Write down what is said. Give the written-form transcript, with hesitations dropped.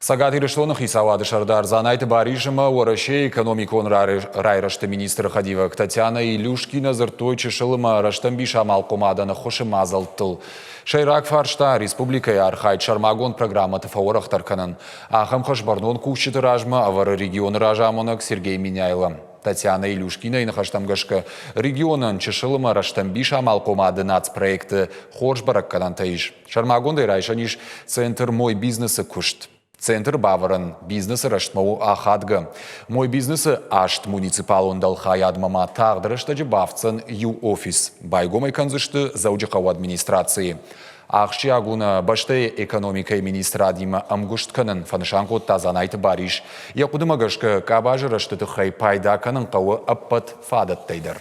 Цӕгат Ирыстоны хицауады сӕрдар Дзанайты Барис ӕмӕ Уӕрӕсейы экономикон райрӕзты министры хӕдивӕг Татьяна Илюшкина дзырдтой чысыл ӕмӕ рӕстӕмбис амалхъомадӕн ӕххуысы мадзӕлттыл. Сӕйраг фарста – республикӕйы архайд сӕрмагонд программӕты фӕуӕрӕхдӕр кӕнын. Ахӕм хӕс бӕрнон кусджыты размӕ ӕвӕры регионы разамонӕг Сергей Меняйло. Татьяна Илюшкинайы ныхӕстӕм гӕсгӕ, регионӕн чысыл ӕмӕ рӕстӕмбис амалхъомады нацпроекты хорз бӕрӕггӕнӕнтӕ ис. Сӕрмагондӕй райсӕн ис центр «Мой бизнес-ы куыст». Центры бавӕрӕн бизнесы рӕзтмӕ у ахадгӕ. «Мой бизнес-ы аст муниципалон дӕлхайадмӕ ма тагъд рӕстӕджы бафтдзӕн иу офис. Байгом ӕй кӕндзысты Дзӕуджыхъӕуы администрацийы. Ахсджиаг у нӕ бӕстӕйы экономикӕйы министрадимӕ ӕмгуыст кӕнын, фӕнысан кодта Дзанайты Барис. Йӕ хъуыдымӕ гӕсгӕ, къабазы рӕзты тыххӕй пайда кӕнын хъӕуы ӕппӕт фадӕттӕй дӕр.